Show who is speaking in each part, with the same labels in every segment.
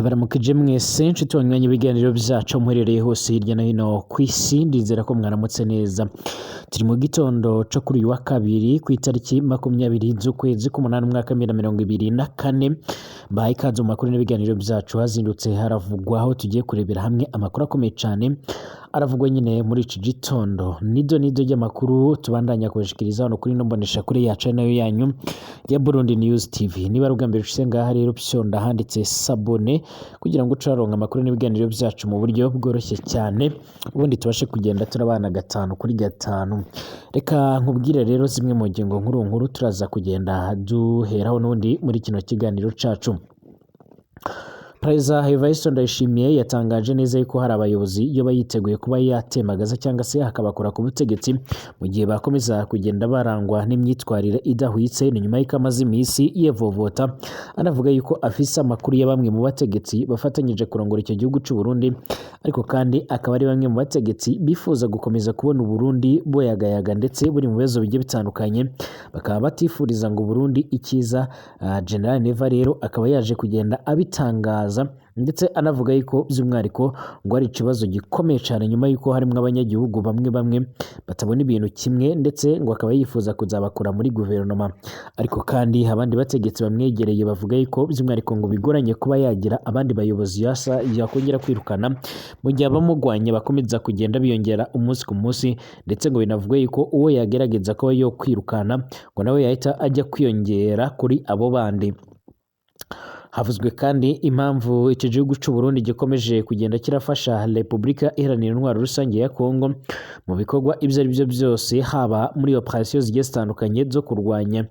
Speaker 1: Ndabaramukije mwese nshuti banywanyi ibiganiro byacu muherereye hose hirya no hino ku isi, ndizera ko mwaramutse neza. Turi mu gitondo co kuri uyu wa kabiri ku itariki 20 z'ukwezi k'umunani umwaka 2024. Mbahaye ikaze mu makuru n'ibiganiro byacu. Hazindutse haravugwa aho tugiye kurebera hamwe amakuru akomeye cane aravugwa nyine muri iki gitondo. Nido nido ry'amakuru tubandanya kubashikiriza hano kuri ino mboneshakure yacu ari nayo yanyu ya Burundi News TV. Niba ari ubwa mbere ushitse ngaha rero, fyonda handitse s'abonner kugira ngo uce uraronka amakuru n'ibiganiro byacu mu buryo bworoshye cyane, ubundi tubashe kugenda turabana gatanu kuri gatanu. Reka nkubwire rero zimwe mu ngingo nkuru nkuru turaza kugenda duheraho n'ubundi muri kino kiganiro cacu. Perezida Evariste Ndayishimiye yatangaje neza yuko hari abayobozi yoba yiteguye kuba yatemagaza cyangwa se akabakura ku butegetsi mu gihe bakomeza kugenda barangwa n'imyitwarire idahwitse. Ni nyuma y'uko amaze iminsi yevovota anavuga yuko afise amakuru ya bamwe mu bategetsi bafatanyije kurongora icyo gihugu c'u Burundi, ariko kandi akaba ari bamwe mu bategetsi bifuza gukomeza kubona Uburundi buyagayaga ndetse buri mu bibazo bigiye bitandukanye, bakaba batifuriza ngo Burundi ikiza. General Neva rero akaba yaje kugenda abitangaza ndetse anavuga yuko by'umwihariko ngo ari ikibazo gikomeye cyane, nyuma y'uko harimo abanyagihugu bamwe bamwe batabona ibintu kimwe, ndetse ngo akaba yifuza kuzabakura muri guverinoma. Ariko kandi abandi bategetsi bamwegereye bavuga yuko by'umwihariko ngo bigoranye kuba yagira abandi bayobozi yasa yakongera kwirukana mu gihe abamugwanya bakomeza kugenda biyongera umunsi ku munsi, ndetse ngo binavuga yuko uwo yagerageza kuba yo kwirukana ngo nawe yahita ajya kwiyongera kuri abo bandi. Havuzwe kandi impamvu icyo gihugu c'u Burundi gikomeje kugenda kirafasha Repubulika Iharanira Intwaro Rusange ya Kongo mu bikorwa ibyo ari byo byose, haba muri operasiyo zigiye zitandukanye zo kurwanya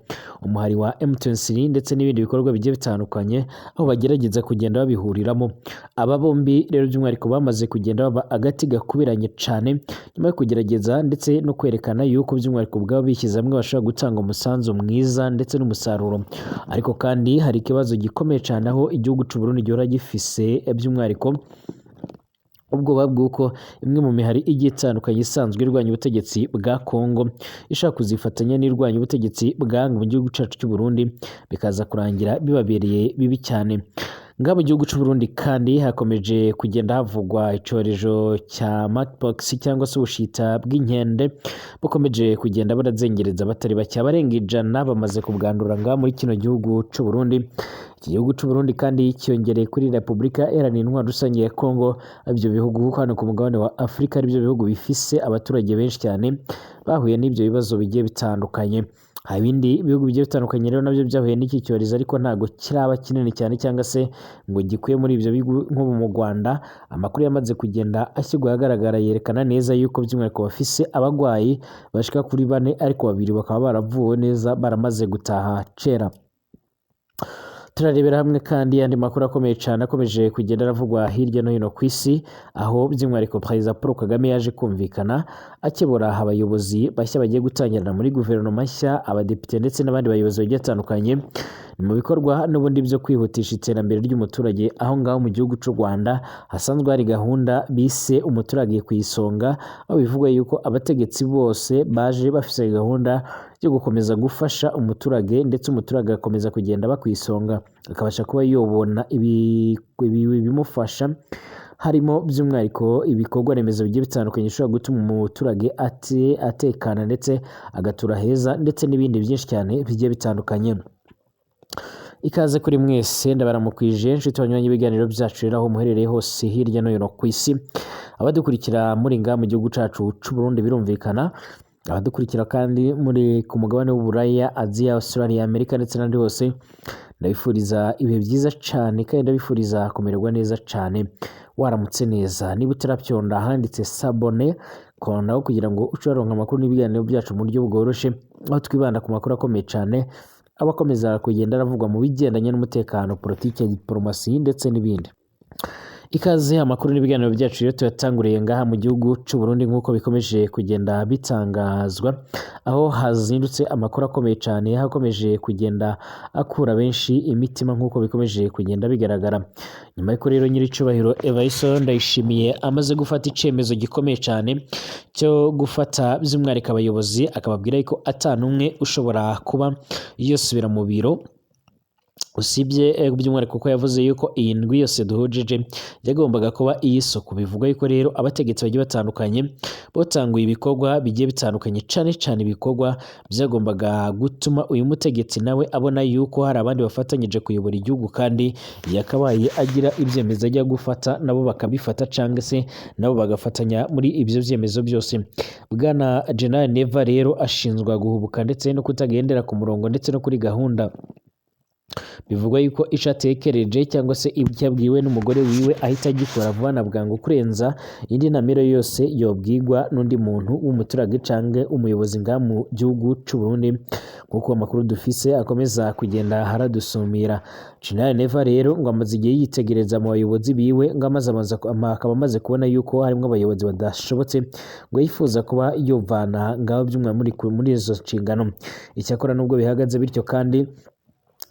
Speaker 1: umuhari wa M23 ndetse n'ibindi bikorwa bigiye bitandukanye aho bagerageza kugenda babihuriramo. Aba bombi rero by'umwihariko bamaze kugenda baba agati gakubiranye cane nyuma yo kugerageza ndetse no kwerekana yuko by'umwihariko ubwabo bishyize hamwe bashobora gutanga umusanzu mwiza ndetse n'umusaruro. Ariko kandi hari ikibazo gikomeye cane aho igihugu c'u Burundi gihora gifise by'umwihariko ubwoba bw'uko imwe mu mihari igiye itandukanye isanzwe irwanya ubutegetsi bwa Kongo ishaka kuzifatanya n'irwanya ubutegetsi bwa mu gihugu cacu cy'u Burundi, bikaza kurangira bibabereye bibi cyane. Ngaha mu gihugu c'u Burundi kandi hakomeje kugenda havugwa icorezo cya monkeypox cyangwa se ubushita bw'inkende bukomeje kugenda burazengereza abatari bake. Abarenga 100 bamaze kubwandura ngaha muri kino gihugu c'u Burundi. Iki gihugu c'u Burundi kandi cyiyongereye kuri Repubulika Iharanira Intwaro Rusange ya Kongo, ibyo bihugu hano ku mugabane wa Afurika aribyo bihugu bifise abaturage benshi cyane bahuye n'ibyo bibazo bigiye bitandukanye. Hari ibindi bihugu bigiye bitandukanye rero nabyo byahuye n'iki cyorezo, ariko ntabwo kiraba kinini cyane cyangwa se ngo gikwiye muri ibyo bihugu. Nk'ubu mu Rwanda amakuru yamaze kugenda ashyirwa ahagaragara yerekana neza yuko by'umwihariko bafise abagwayi bashika kuri bane, ariko babiri bakaba baravuwe neza baramaze gutaha kera. Turarebera hamwe kandi andi makuru akomeye cyane akomeje kugenda aravugwa hirya no hino ku isi, aho by'umwihariko Perezida Paul Kagame yaje kumvikana akebura abayobozi bashya bagiye gutangirana muri guverinoma nshya, abadepite ndetse n'abandi bayobozi bagiye batandukanye. Ni mu bikorwa n'ubundi byo kwihutisha iterambere ry'umuturage aho ngaho mu gihugu cy'u Rwanda hasanzwe hari gahunda bise umuturage ku isonga, aho bivugwa yuko abategetsi bose baje bafise gahunda yo gukomeza gufasha umuturage, ndetse umuturage agakomeza kugenda aba ku isonga, akabasha kuba yobona ibimufasha, harimo by'umwihariko ibikorwa remezo bigiye bitandukanye bishobora gutuma umuturage atekana ndetse agatura heza, ndetse n'ibindi byinshi cyane bigiye bitandukanye. Ikaze kuri mwese, ndabaramukwije nshuti banywanyi ibiganiro byacu rero aho muherereye hose hirya no hino ku isi. Abadukurikira muri ngaha mu gihugu cacu c'u Burundi birumvikana, abadukurikira kandi muri ku mugabane w'Uburaya, Aziya, Australia, Amerika ndetse n'ahandi hose, ndabifuriza ibihe byiza cyane kandi ndabifuriza kumererwa neza cyane. Waramutse neza. Niba utarabyonda ahanditse s'abonner, kondaho kugira ngo uce uraronka amakuru n'ibiganiro byacu mu buryo bworoshe, aho twibanda ku makuru akomeye cyane aba akomeza kugenda aravugwa mu bigendanye n'umutekano, politiki, diplomasi ndetse n'ibindi. Ikaze. Amakuru n'ibiganiro byacu rero tuyatanguriye ngaha mu gihugu c'u Burundi nk'uko bikomeje kugenda bitangazwa, aho hazindutse amakuru akomeye cyane akomeje kugenda akura benshi imitima nk'uko bikomeje kugenda bigaragara. Nyuma y'uko rero nyiricubahiro Evariste Ndayishimiye amaze gufata icemezo gikomeye cyane cyo gufata by'umwihariko abayobozi, akababwira yuko ata n'umwe ushobora kuba yosubira mu biro. Usibye by'umwihariko ko yavuze yuko iyi ndwi yose duhujije yagombaga kuba iy'isuku. Bivugwa yuko rero abategetsi bagiye batandukanye botanguye ibikorwa bigiye bitandukanye, cane cane ibikorwa byagombaga gutuma uyu mutegetsi nawe abona yuko hari abandi bafatanyije kuyobora igihugu, kandi yakabaye agira ibyemezo ajya gufata nabo bakabifata, cyangwa se nabo bagafatanya muri ibyo byemezo byose. Bwana General Neva rero ashinjwa guhubuka ndetse no kutagendera ku murongo ndetse no kuri gahunda. Bivugwa yuko ico atekereje cyangwa se ibyo abwiwe n'umugore wiwe ahita agikora vuba na bwangu kurenza indi namiro yose yobwigwa n'undi muntu w'umuturage canke umuyobozi nga mu gihugu c'u Burundi, kuko amakuru dufise akomeza kugenda haradusumira. General Neva rero ngo amaze igihe yitegereza mu bayobozi biwe, ngo akaba amaze kubona yuko harimwo abayobozi badashobotse, ngo yifuza kuba yovana ngaho by'umwihariko muri izo nshingano. Icyakora nubwo bihagaze bityo, kandi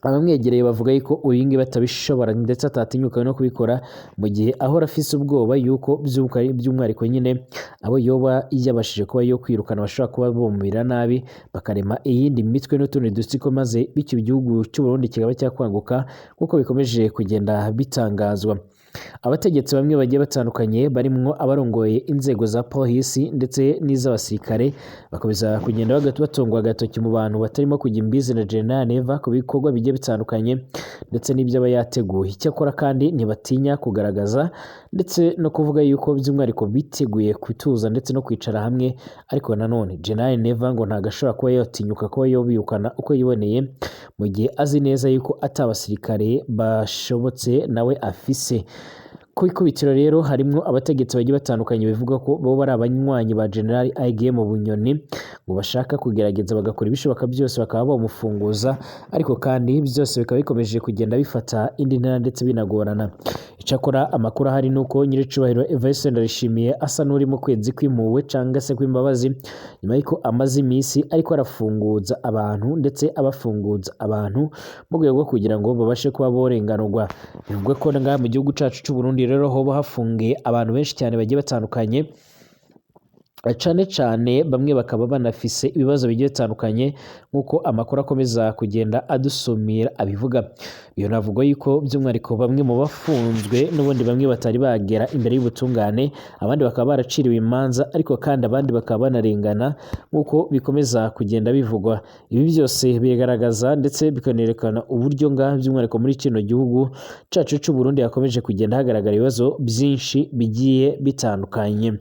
Speaker 1: abamwegereye bavuga yuko uyu ngiyi batabishobora ndetse atatinyuka no kubikora, mu gihe ahora afise ubwoba yuko by'umwihariko nyine abo yoba yabashije kuba yo kwirukana bashobora kuba bumvira nabi, bakarema iyindi mitwe n'utundi dutsiko, maze bityo igihugu cy'u Burundi kikaba cyakwanguka, nk'uko bikomeje kugenda bitangazwa. Abategetsi bamwe bagiye batandukanye barimwo abarongoye inzego za polisi ndetse n'iz'abasirikare bakomeza kugenda batungwa agatoki mu bantu batarimo kujya imbizi na General Neva ku bikorwa bigiye bitandukanye ndetse n'ibyo aba yateguye. Icyakora kandi ntibatinya kugaragaza ndetse no kuvuga yuko by'umwihariko biteguye kutuza ndetse no kwicara hamwe, ariko nanone General Neva ngo ntabwo ashobora kuba yatinyuka kuba yobirukana uko yiboneye, mu gihe azi neza yuko atabasirikare bashobotse nawe afise. Ku ikubitiro rero harimwo abategetsi bagiye batandukanye bivuga ko bo bari abanywanyi ba General IGM Bunyoni, ngo bashaka kugerageza bagakora ibishoboka byose bakaba bamufunguza, ariko kandi byose bikaba bikomeje kugenda bifata indi ntera ndetse binagorana. Icyakora amakuru ahari nuko nyiricubahiro Evariste Ndayishimiye asa n'uri mu kwezi kw'impuhwe cyangwa se kw'imbabazi, nyuma y'uko amaze iminsi ariko arafunguza abantu ndetse abafunguza abantu mu rwego rwo kugira ngo babashe kuba borenganurwa. Bivugwa ko ngaha mu gihugu cacu c'u Burundi rero hoba hafungiye abantu benshi cyane bagiye batandukanye, cane cane bamwe bakaba banafise ibibazo bigiye bitandukanye, nk'uko amakuru akomeza kugenda adusumira abivuga. Iyo navuga yuko by'umwihariko bamwe mu bafunzwe n'ubundi bamwe batari bagera imbere y'ubutungane, abandi bakaba baraciriwe imanza, ariko kandi abandi bakaba banarengana nk'uko bikomeza kugenda bivugwa. Ibi byose bigaragaza ndetse bikanerekana uburyo ngaha by'umwihariko muri kino gihugu cacu c'u Burundi hakomeje kugenda hagaragara ibibazo byinshi bigiye bitandukanye.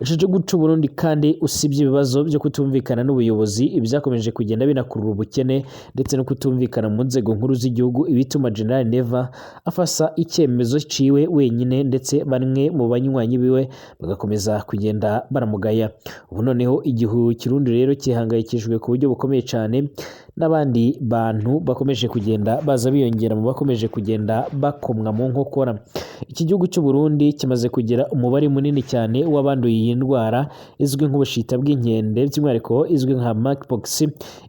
Speaker 1: Ico gihugu c'u Burundi kandi usibye ibibazo byo kutumvikana n'ubuyobozi, ibyakomeje kugenda binakurura ubukene ndetse no kutumvikana mu nzego nkuru z'igihugu, ibituma General Neva afasa icyemezo ciwe wenyine ndetse bamwe mu banywanyi biwe bagakomeza kugenda baramugaya. Ubu noneho igihu Kirundi rero gihangayikishijwe ku buryo bukomeye cyane n'abandi bantu bakomeje kugenda baza biyongera mu bakomeje kugenda bakomwa mu nkokora. Iki gihugu cy'u Burundi kimaze kugira umubare munini cyane w'abanduye iyi ndwara izwi nk'ubushita bw'inkende, by'umwihariko izwi nka monkeypox,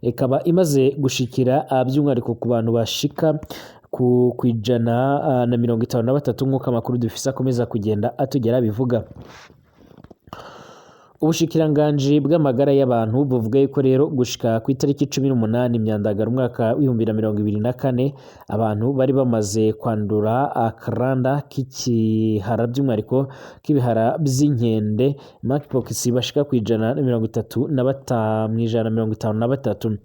Speaker 1: ikaba imaze gushikira by'umwihariko ku bantu bashika ku 153, nk'uko amakuru dufise akomeza kugenda atugera bivuga. Ubushikiranganji bw'amagara y'abantu buvuga yuko rero gushika ku itariki 18 Myandagaro umwaka w'2024 abantu bari bamaze kwandura akaranda k'ikihara, by'umwihariko k'ibihara by'inkende monkeypox, bashika ku 135, 153.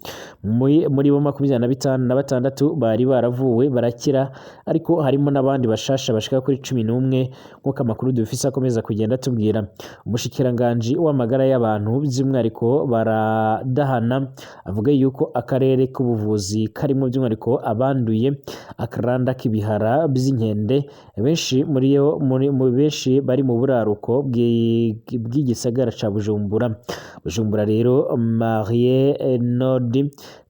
Speaker 1: Muri bo 26 bari baravuwe barakira, ariko harimo n'abandi bashasha bashika kuri 11, nk'uko amakuru dufise akomeza kugenda atubwira. Umushikiranganji w'amagara y'abantu by'umwihariko baradahana avuga yuko akarere k'ubuvuzi karimo by'umwihariko abanduye akaranda k'ibihara by'inkende benshi muri yo muri benshi bari mu buraruko bw'igisagara ca Bujumbura. Bujumbura rero Marie Nord,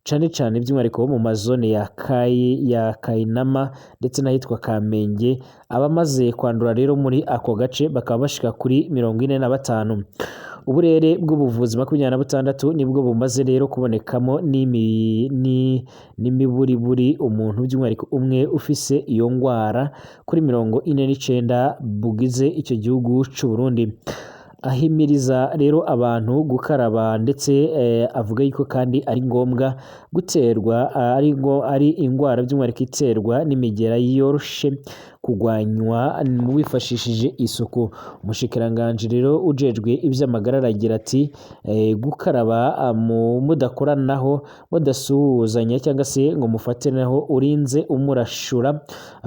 Speaker 1: cane cane by'umwihariko mu mazone ya Kayi ya Kayinama ndetse n'ahitwa Kamenge. Abamaze kwandura rero muri ako gace bakaba bashika kuri 45. Uburere bw'ubuvuzi 26 nibwo bumaze rero kubonekamo n'imiburiburi umuntu by'umwihariko umwe ufise iyo ngwara kuri 49 bugize icyo gihugu c'u Burundi. Ahimiriza rero abantu gukaraba ndetse avuga yuko kandi ari ngombwa guterwa ari ngo ari ingwara by'umwihariko iterwa n'imigera yoroshe kugwanywa wifashishije isuku. Umushikiranganji rero ujejwe ivy'amagara aragira ati gukaraba mudakoranaho, mudasuhuzanya cyangwa se ngo mufatiraneho, urinze umurashura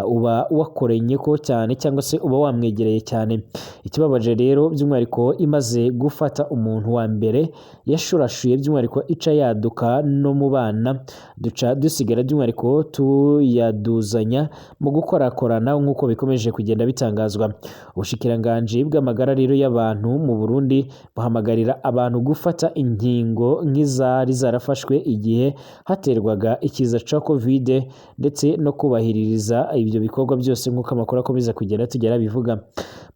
Speaker 1: uba wakorenyeko cyane cyangwa se uba wamwegereye cyane. Ikibabaje rero by'umwihariko imaze gufata umuntu wa mbere yashurashuye by'umwihariko ica yaduka no mu bana, duca dusigara by'umwihariko tuyaduzanya mu gukorakorana nk'uko bikomeje kugenda bitangazwa. Ubushikiranganji bw'amagara rero y'abantu mu Burundi buhamagarira abantu gufata inkingo nk'izari zarafashwe igihe haterwaga ikiza ca Covid ndetse no kubahiriza ibyo bikorwa byose nk'uko amakuru akomeza kugenda tugera bivuga.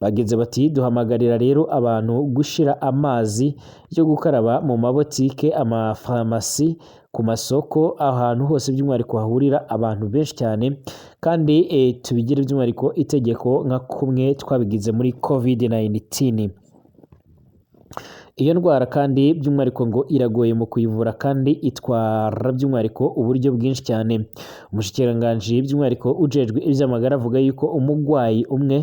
Speaker 1: Bagenze bati duhamagarira rero abantu gushira amazi yo gukaraba mu mabotike, amafarumasi, ku masoko, ahantu hose by'umwihariko hahurira abantu benshi cyane, kandi tubigire by'umwihariko itegeko nka kumwe twabigize muri Covid-19. Iyo ndwara kandi by'umwihariko ngo iragoye mu kuyivura kandi itwara by'umwihariko uburyo bwinshi cyane. Umushikiranganji by'umwihariko ujejwe ivy'amagara avuga yuko umugwayi umwe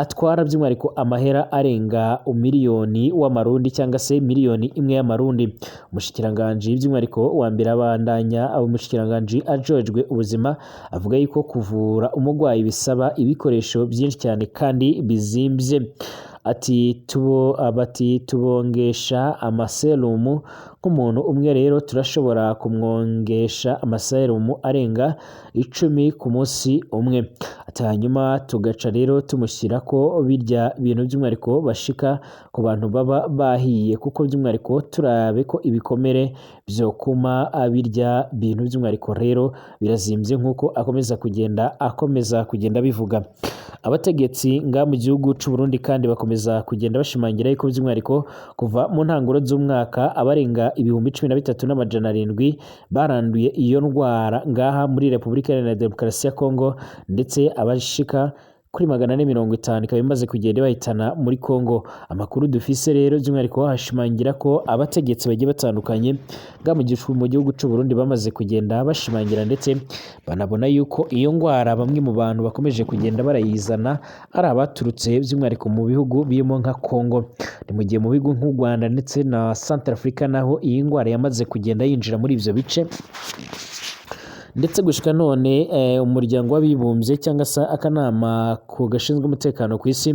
Speaker 1: atwara by'umwihariko amahera arenga umiliyoni w'amarundi cyangwa se miliyoni imwe y'amarundi. Umushikiranganji by'umwihariko wa mbere abandanya umushikiranganji ajejwe ubuzima avuga yuko kuvura umugwayi bisaba ibikoresho byinshi cyane kandi bizimvye. Ati bati tubongesha amaserumu nk'umuntu umwe rero turashobora kumwongesha amaserumu arenga 10 ku munsi umwe. Ati hanyuma tugaca rero tumushyira ko birya bintu by'umwihariko bashika ku bantu baba bahiye, kuko by'umwihariko turabe ko ibikomere byo kuma birya bintu by'umwihariko rero birazimvye nk'uko akomeza kugenda bivuga. Abategetsi nga mu gihugu c'u Burundi kandi bakomeza kugenda bashimangira yuko by'umwihariko kuva mu ntanguro z'umwaka abarenga 13,700 baranduye iyo ndwara ngaha muri Repubulika Iharanira Demokarasi ya Kongo, ndetse abashika kuri 450 ikaba imaze kugenda bahitana muri Kongo. Amakuru dufise rero by'umwihariko hashimangira ko abategetsi bagiye batandukanye nga mu gihugu c'u Burundi bamaze kugenda bashimangira ndetse banabona yuko iyo ngwara bamwe mu bantu bakomeje kugenda barayizana ari abaturutse by'umwihariko mu bihugu birimo nka Kongo. Ni mu gihe mu bihugu nk'u Rwanda ndetse na Centrafrica naho iyi ngwara yamaze kugenda yinjira muri ivyo bice. Ndetse gushika none umuryango w'abibumbye cyangwa se akanama ku gashinzwe umutekano ku isi,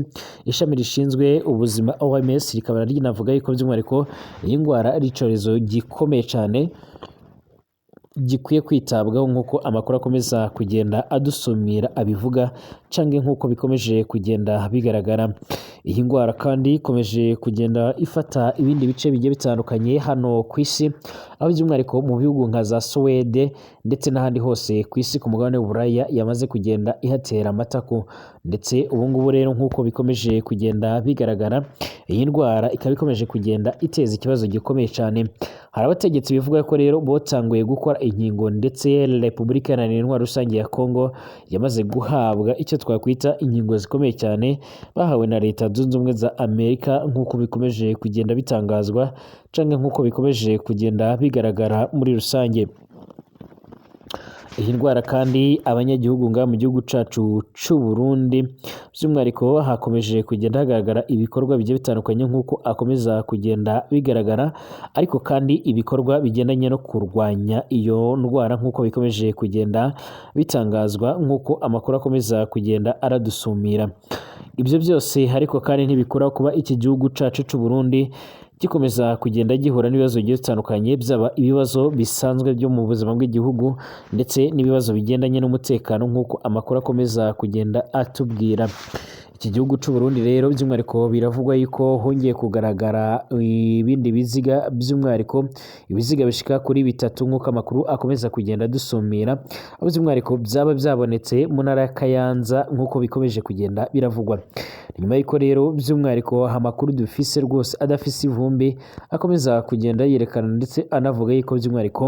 Speaker 1: ishami rishinzwe ubuzima OMS, rikaba rinavuga yuko by'umwihariko iyi ndwara ari icyorezo gikomeye cyane gikwiye kwitabwaho nk'uko amakuru akomeza kugenda adusumira abivuga canke nk'uko bikomeje kugenda bigaragara. Iyi ndwara kandi ikomeje kugenda ifata ibindi bice bigiye bitandukanye hano ku isi, aho by'umwihariko mu bihugu nka za Suwede ndetse n'ahandi hose ku isi ku mugabane w'Uburaya yamaze kugenda ihatera amatako. Ndetse ubu ngubu rero nk'uko bikomeje kugenda bigaragara, iyi ndwara ikaba ikomeje kugenda iteza ikibazo gikomeye cyane. Hari abategetsi bivuga ko rero botanguye gukora inkingo, ndetse Repubulika Iharanira Intwaro Rusange ya Kongo yamaze guhabwa icyo twakwita inkingo zikomeye cyane bahawe na Leta Zunze Ubumwe za Amerika nk'uko bikomeje kugenda bitangazwa canke nk'uko bikomeje kugenda bigaragara muri rusange. Iyi ndwara kandi abanyagihugu nga mu gihugu cacu c'u Burundi by'umwihariko hakomeje kugenda hagaragara ibikorwa bigiye bitandukanye nk'uko akomeza kugenda bigaragara, ariko kandi ibikorwa bigendanye no kurwanya iyo ndwara nk'uko bikomeje kugenda bitangazwa nk'uko amakuru akomeza kugenda aradusumira. Ibyo byose ariko kandi ntibikuraho kuba iki gihugu cacu c'u Burundi gikomeza kugenda gihura n'ibibazo bigiye bitandukanye, byaba ibibazo bisanzwe byo mu buzima bw'igihugu ndetse n'ibibazo bigendanye n'umutekano nk'uko amakuru akomeza kugenda atubwira. Iki gihugu c'u Burundi rero by'umwihariko biravugwa yuko hongeye kugaragara ibindi biziga by'umwihariko ibiziga bishika kuri 3 nk'uko amakuru akomeza kugenda dusumira, aho by'umwihariko byaba byabonetse mu ntara ya Kayanza nk'uko bikomeje kugenda biravugwa. Nyuma y'uko rero by'umwihariko amakuru dufise rwose adafise ivumbi akomeza kugenda yerekana ndetse anavuga yuko by'umwihariko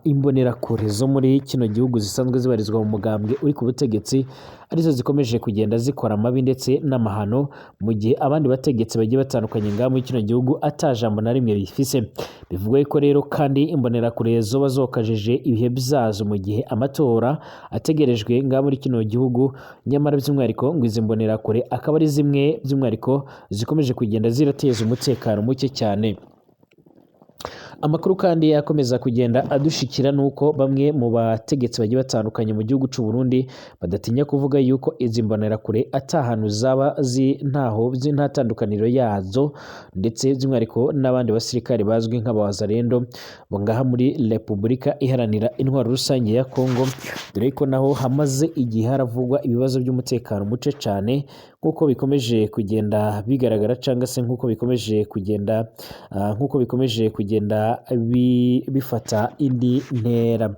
Speaker 1: imbonerakure zo muri kino gihugu zisanzwe zibarizwa mu mugambwe uri ku butegetsi arizo zikomeje kugenda zikora amabi ndetse n'amahano, mu gihe abandi bategetsi bagiye batandukanye ngaha muri kino gihugu ata jambo na rimwe bifise. Bivugwa yuko rero kandi imbonerakure zoba zokajije ibihe byazo mu gihe amatora ategerejwe ngaha muri kino gihugu, nyamara by'umwihariko ngo izi mbonerakure akaba ari zimwe by'umwihariko zikomeje kugenda zirateza umutekano muke cyane. Amakuru kandi akomeza kugenda adushikira nuko bamwe mu bategetsi bagiye batandukanye mu gihugu c'u Burundi badatinya kuvuga yuko izi mbonerakure ata hantu zaba zi ntaho nta tandukaniro yazo, ndetse by'umwihariko n'abandi basirikare bazwi nk'abawazalendo bo ngaha muri Repubulika Iharanira Intwaro Rusange ya Kongo, dore ko naho hamaze igihe haravugwa ibibazo by'umutekano muce cane, nk'uko bikomeje kugenda bigaragara cyangwa se nk'uko bikomeje kugenda bifata indi ntera.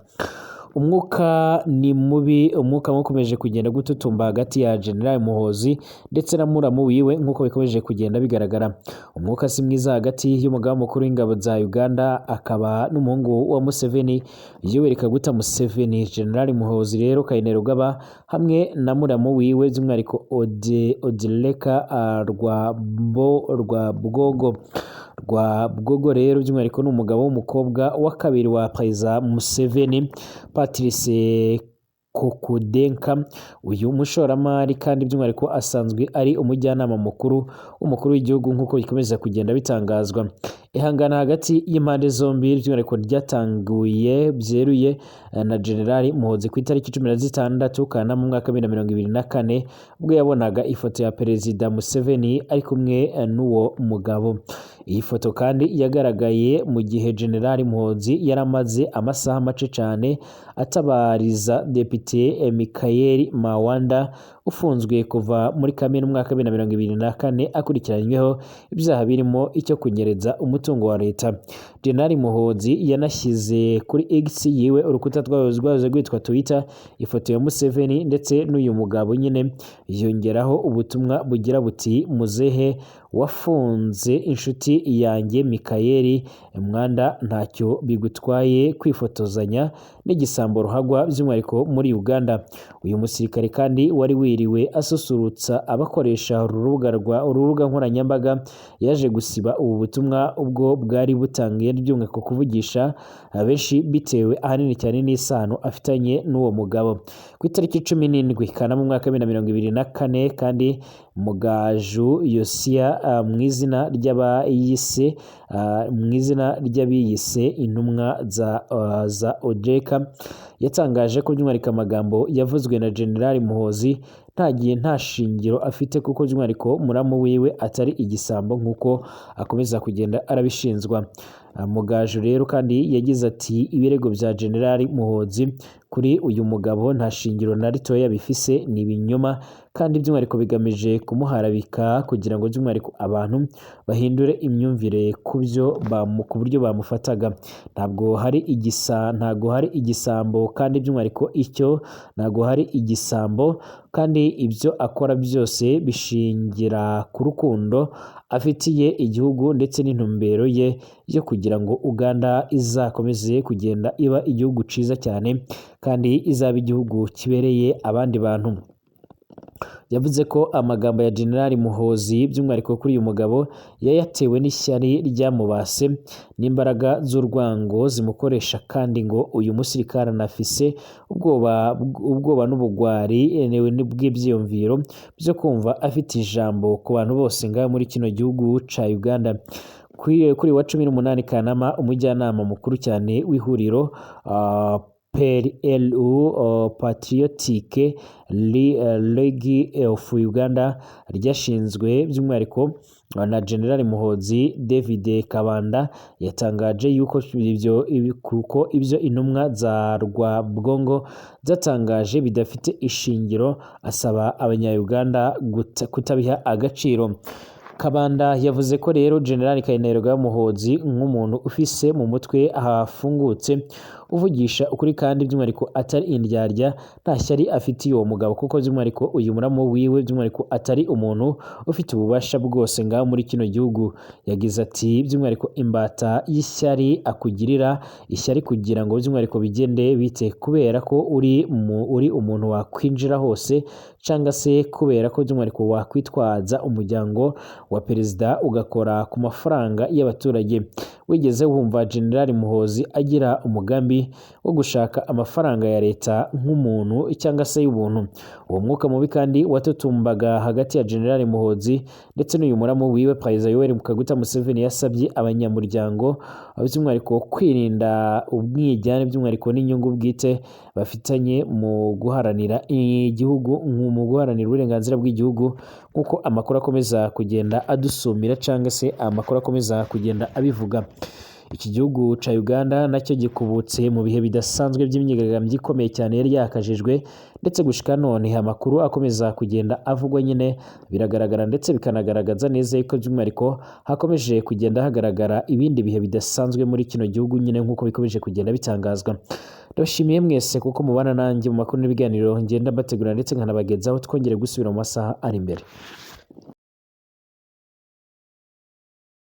Speaker 1: Umwuka ni mubi, umwuka ukomeje kugenda gututumba hagati ya General Muhoozi ndetse na muramu wiwe, nk'uko bikomeje kugenda bigaragara. Umwuka si mwiza hagati y'umugaba mukuru w'ingabo za Uganda akaba n'umuhungu wa Museveni, Yoweri Kaguta Museveni. General Muhoozi rero Kainerugaba hamwe na muramu wiwe by'umwihariko Odileka Rwabwogo. Rwabwogo rero by'umwihariko ni umugabo w'umukobwa wa kabiri wa Perezida Museveni, Patrice Kokudenka. Uyu mushoramari kandi by'umwihariko asanzwe ari umujyanama mukuru w'umukuru w'igihugu, nk'uko bikomeza kugenda bitangazwa. Ihangana hagati y'impande zombi by'umwihariko ryatanguye byeruye na General Muhoozi ku itariki 16 Kanama mu mwaka wa 2024, ubwo yabonaga ifoto ya Perezida Museveni ari kumwe n'uwo mugabo. Iyi foto kandi yagaragaye mu gihe General Muhoozi yari amaze amasaha make cyane atabariza Depite Michael Mawanda ufunzwe kuva muri Kamena umwaka wa 2024 akurikiranyweho ibyaha birimo icyo kunyereza umutungo wa leta. General Muhoozi yanashyize kuri X yiwe, urukuta rwahoze rwitwa Twitter, ifoto ya Museveni ndetse n'uyu mugabo nyine, yongeraho ubutumwa bugira buti: "Muzehe wafunze inshuti yanjye Michael Mwanda, ntacyo bigutwaye kwifotozanya n'igisambo ruhagwa by'umwihariko muri Uganda." Uyu musirikare kandi wari wiriwe asusurutsa abakoresha urubuga nkoranyambaga yaje gusiba ubu butumwa ubwo bwari butangiye by'umwihariko kuvugisha benshi, bitewe ahanini cyane n'isano afitanye n'uwo mugabo. Ku itariki 17 Kanama mu mwaka wa 2024 kandi, Mugaju Yosiya mu izina ry'abiyise intumwa za Odeka yatangaje ko by'umwihariko amagambo yavuzwe na General Muhoozi nta gihe nta shingiro afite, kuko by'umwihariko muramu wiwe atari igisambo nk'uko akomeza kugenda arabishinzwa. Mugaju rero kandi yagize ati: "Ibirego bya General Muhoozi kuri uyu mugabo nta shingiro na ritoya bifise, ni ibinyoma kandi by'umwihariko bigamije kumuharabika kugira ngo by'umwihariko abantu bahindure imyumvire ku buryo bamufataga. Ntabwo hari igisambo kandi by'umwihariko icyo ntabwo hari igisambo, kandi ibyo akora byose bishingira ku rukundo afitiye igihugu ndetse n'intumbero ye yo kugira ngo Uganda izakomeze kugenda iba igihugu ciza cyane kandi izaba igihugu kibereye abandi bantu." Yavuze ko amagambo ya General Muhoozi by'umwihariko kuri uyu mugabo yayatewe n'ishyari ryamubase n'imbaraga z'urwango zimukoresha, kandi ngo uyu musirikare anafise ubwoba n'ubugwari bw'ibyiyumviro byo kumva afite ijambo ku bantu bose ngaha muri kino gihugu ca Uganda. Kuri wa 18 Kanama, umujyanama mukuru cyane w'ihuriro PLU, Patriotic League of Uganda, ryashinzwe by'umwihariko na General Muhoozi, David Kabanda, yatangaje yuko ibyo kuko ibyo intumwa za Rwabwongo zatangaje bidafite ishingiro, asaba abanya-Uganda kutabiha agaciro. Kabanda yavuze ko rero General Kainerugaba Muhoozi nk'umuntu ufise mu mutwe hafungutse, uvugisha ukuri kandi by'umwihariko atari indyarya, nta shyari afitiye uwo mugabo, kuko by'umwihariko uyu muramu wiwe by'umwihariko atari umuntu ufite ububasha bwose ngaho muri kino gihugu. Yagize ati by'umwihariko imbata y'ishyari akugirira ishyari kugira ngo by'umwihariko bigende bite, kubera ko uri umuntu wakwinjira hose, cyangwa se kubera ko by'umwihariko wakwitwaza umuryango wa perezida ugakora ku mafaranga y'abaturage. Wigeze wumva General Muhoozi agira umugambi wo gushaka amafaranga ya leta nk'umuntu cyangwa se y'ubuntu? Uwo mwuka mubi kandi watutumbaga hagati ya General Muhoozi ndetse n'uyu muramu wiwe Perezida Yoweri Kaguta Museveni yasabye abanyamuryango by'umwihariko kwirinda umwijyane by'umwihariko n'inyungu bwite bafitanye mu guharanira igihugu, mu guharanira uburenganzira bw'igihugu, nk'uko amakuru akomeza kugenda adusumira cyangwa se amakuru akomeza kugenda abivuga. Iki gihugu ca Uganda nacyo gikubutse mu bihe bidasanzwe by'imyigaragambyo ikomeye cyane yari yakajijwe, ndetse gushika none amakuru akomeza kugenda avugwa nyine biragaragara ndetse bikanagaragaza neza yuko by'umwihariko hakomeje kugenda hagaragara ibindi bihe bidasanzwe muri kino gihugu nyine, nk'uko bikomeje kugenda bitangazwa. Ndabashimiye mwese kuko mubana nanjye mu makuru n'ibiganiro ngenda mbategura ndetse nkanabagezaho. Twongere gusubira mu masaha ari imbere.